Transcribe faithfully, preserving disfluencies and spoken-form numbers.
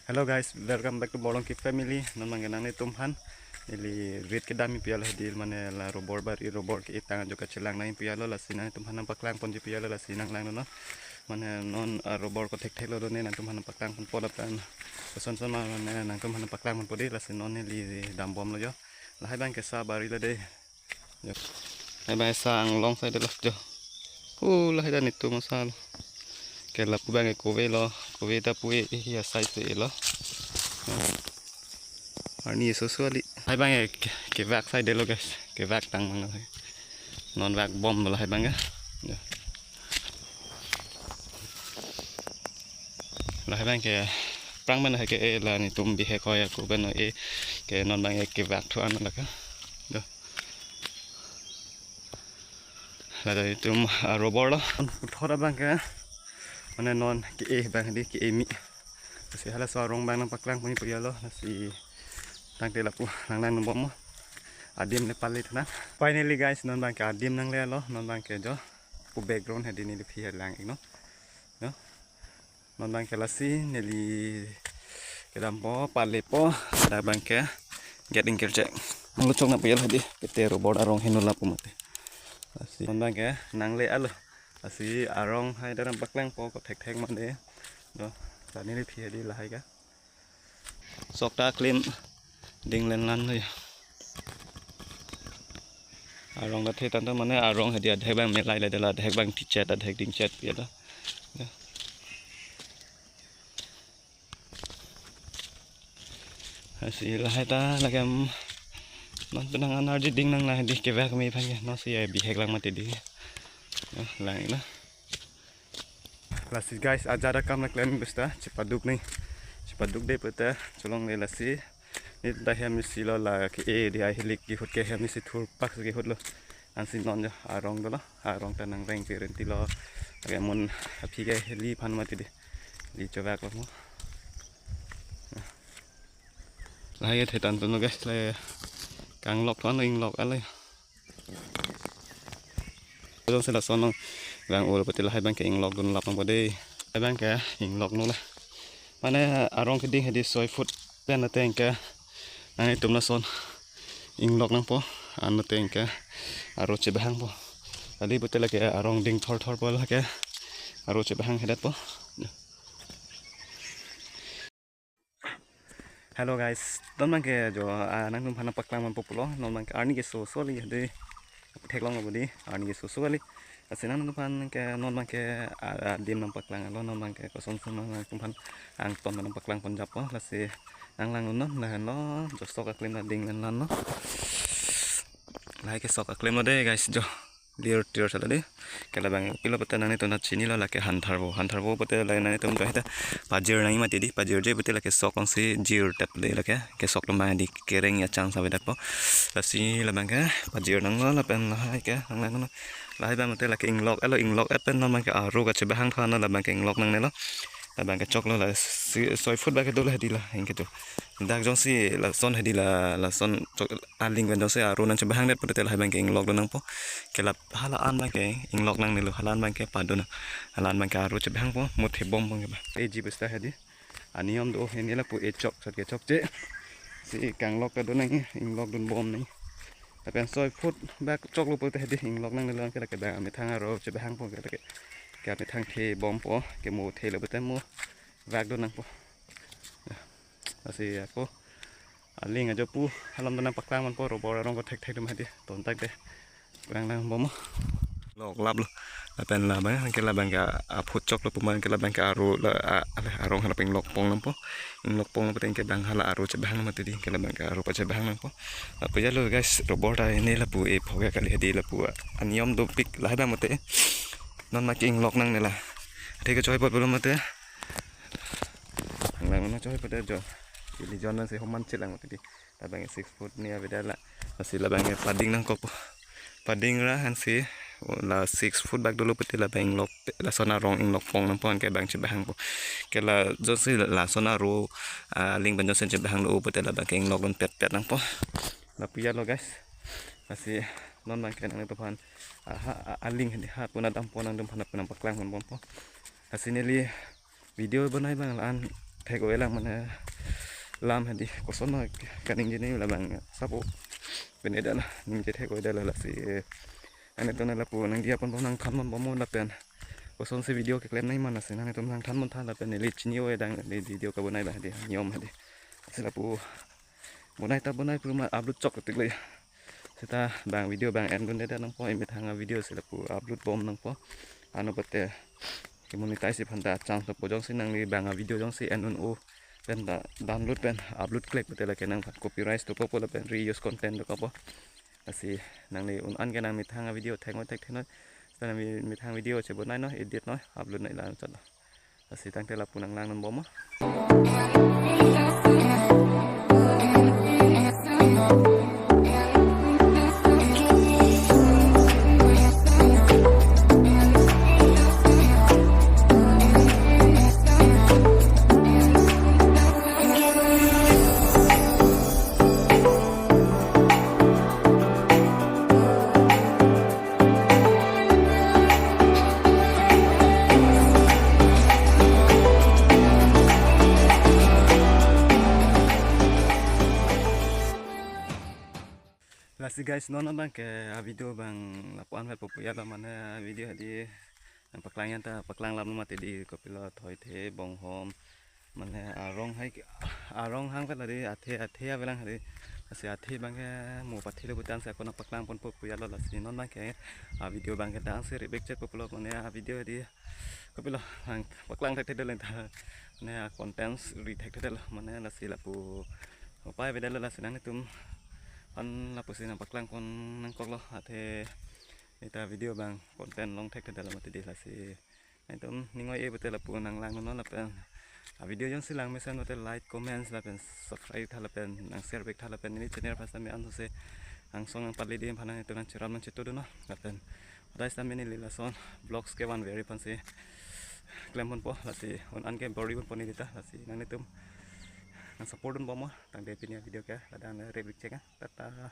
Hello guys, welcome back to Borlongki family. Non abangke nanglitum aphan neli rit kedam pi alo hedi, mane la robor bari, robor ke-e tang ajo kachelang nang pi alo, lasi nanglitum aphan nangpaklang ponji pi alo, lasi nanglangnon. Mane non, ah, robor ko thekthek lo do ne, nangtum aphan nangpaklang ponpo lapen koson son ma mane nangtum aphan nangpaklang ponpo dei, lasi non neli dambomlo jo. Lahai abangke sa bari lo dei. Jo. Lahai abang sa anglong side lo jo. Pu lahai ta netum asa lo. Ke lapu abangke kove lo, kove ta pu e, e, ya side se lo. Arni soso kali. Lahai abangke ke, kevak side lo guys. Kevak tang abang lo. Non vakbom lo lahai abangke. Jo. Lahai abangke aphrang abang ke-e, la netum bihek hoi ako abang e, ke non abangke kevak thu an lake. Jo. La netum, ah, robor lo. Puthot abangke mane non ke-e abang hedi ke-e mi. Lasi halaso arong abang nangpaklang ponji pi alo, lasi tangte lapu nanglangnon bom mo. Adim le pale tha nang. Finally guys, non abangke adim nangle lo, non abangke jo. Pu background hedi neliphi helang iknon. Jo. Non abangke lasi neli kedampo, palepo, dak abangke gate ingkir chek. Nanglo chok nang pi alo hedi, pete robor arong heno lapu mate. Lasi non abangke nangle alo. Lasi arong hai daram paklangpo ko thekthek mate. Jo, la neliphi hedi lahai ke. Sok ta klim ding len lan lo ya. Arong ta the tangte mane arong hedi adhek abang melai le dela, adhek abang tichet, adhek dingchet pi alo. Ya. Lasi lahai ta lake, mm, non penang an arje ding nang lahai di kevak me aphan ke, non si ya bihek lang mati di. Ya, lang iknon. Lasi guys, ajat akam le klem besta, chepaduk nang. Chepaduk de pute, cholongle lasi. Neli ta hem isi lo la ke-e di, ai hilik kehut ke hem isi thurpak si kehut lo. Ansi non jo arong dolo, arong ta nangreng pi renti lo. Lake amun aphi ke heli aphan mati di. Di chovak lo mo. Lahai ke the tangte no guys, le kanglok thu an inglok ale. Jongsi lason nang vang ul pute lahai abangke inglok dun lap nangpo dei. Lahai abangke inglok no le. Mane arong keding hedi soi foot pen ateng ke. Nanglitum lason inglok nangpo, an ateng ke aro chebahangpo. Kali pute lake arong ding thor thor po lake aro chebahang hedetpo. Hello guys, non abangke jo, ah, nangtum aphan nangpaklang ponpo pulo, non abangke arni ke soso kali hedi, theklong lo di, arni ke soso kali. Lasi nangtum aphan ke non abangke, ah, ah, adim nangpaklang alo, non abangke koson son nangtum aphan angton nangpaklang pon jappo, lasi nanglangnon, lahenlo, jo sok aklim ta ding len lan lo. Lahai ke sok aklim lo dei guys jo. Lir tir sala dei. Ke labang pilo pute nanglitum ta chinilo lake hantharvo. Hantharvo pute lake nanglitum ta hita pajir nang mati di. Pajirje pute lake sok angsi jir tap dei lake. Ke sok atum abang di kereng ya chance avedetpo. Lasi labangke pajir nanglo lapen lahai ke nanglangnon. Lahai abang pute lake inglok alo, inglok pen non abangke aro kachebahang thu an labangke inglok nangnelo. Labangke choklo lasi soi foot abangke dolo hedi la, ingke tu. Dak jongsi lason hedi la, lason chok aling pen jongsi aro nangchebahangdet pute lahai abangke inglok dun nangpo. Ke la hala an abangke inglok nangnelo, hala an abangke padun nang. Hala an abangke aro chebahangpo, muthe bompo ke ba. Eji besta hedi. Aniyom do hini lapu e chok, sat ke chokche. Si kanglok ta dun nang, inglok dunbom nang. Lapen soi foot bak choklo pute hedi inglok nangnelo, ke lake abang amethang aro chebahangpo ke lake. Ke amethang the bompo, ke muthe lo pute mo vak dun nangpo. Ya. Lasi ako aling ajo pu alam ta nangpaklang ponpo, robor arong ko thekthek atum hedi. Ton tak dei. Kurang lang bom mo. Lok lap lo. Lapen labang ke labangke aphut choklo pu abangke labangke aro la, a, ale arong hala inglok pon nangpo. Inglok pon nangpo tangte abang hala aro chebahang mati di, ke labangke aro pachebahang nangpo. Lapu ya lo guys, robor ta hini lapu e phoge kali hedi lapu aniyom dopik lahai abang mate. Non abangke inglok nangnela. Athe ke choi pot pulo mate. Nang nang choi pot jo. Ili jon nang si homan chelang mati di. Labang six foot ni avedetlo. Lasi labangke pading nangkok. Pading ra ansi la six foot bak dolo pute labang inglok, lason arong inglok pon nangpo, anke abang chebahangpo. Ke la jongsi lason aro, ah, aling pen jongsi chebahanglo pute labangke inglok dunpet pet nangpo. Lapu ya lo guys. Lasi non abangke nanglitum aphan, ah, ha, ah, aling hedi ha pu nangdampo, nangtum aphan pu nangpaklang ponbompo. Lasi neli video bonai abang la-an thek-oi lang mane lam hadi koson ma kaningje ni labang sapo pene dala ningje thek-oi dala lasi, eh, ane to na lapu nangdiya ponpo nangthan ponpo mo lapen kosonsi video keklem nangji ma lasi nangtum nangthan pontha lapen neli chini-oi dang neli video kabonai ba hadi niom hadi. Lasi lapu bonai ta bonai pura ma upload chok tik le. Seta bang video bang en dunde nangpo, emethang a video si lapu upload bom nangpo. Ano pute ke monetize aphan ta chance po jongsi nangli bang a video jongsi en un-o pen ta download pen upload klek pute lake nangphan copyright dopo po lapen reuse content dopo. Lasi nangli un-an ke nangmethang a video thek-oi thek thenoi. Seta nangmethang video chebonai noi, edit noi, upload noi lang chot. Lasi tangte lapu nanglang non bom ma. Lasi guys, non abang ke a video bang lapu-an vet po pu ya lo mane a video hadi nangpaklang yan ta paklang lam mati di kopilo thoithe bonghom mane arong hai arong hang vet hadi athe athe avelang hadi. Lasi athe bang ke mo pathe lo butan si ako nangpaklang ponpo pu ya lo lasi non bang ke a video bang ke dang si rebek chet po pulo mane a video hadi kopilo nangpaklang thekthedetlo ta mane a contents ri thekthedetlo mane lasi lapu upai avedetlo lasi nanglitum aphan lapusi nangpaklang pon nangkoklo athe neta video bang content long thekthedetlo mati di lasi. Nangtum ning oi-e pute lapu nanglang non lapen a video jongsi lang mesen pute like, comments lapen subscribe tha lapen nang share back tha lapen neli channel aphan sitame ansose angsong nangpali di aphan nangtum nangcherap nangchetudun non lapen adai sitame neli lason vlogs kevan veri aphansi klem ponpo lasi un-an ke bor-i ponpo neli ta lasi nanglitum nang support dun bom ma tangte pini a video ke ladak nang rebek chek. Tata.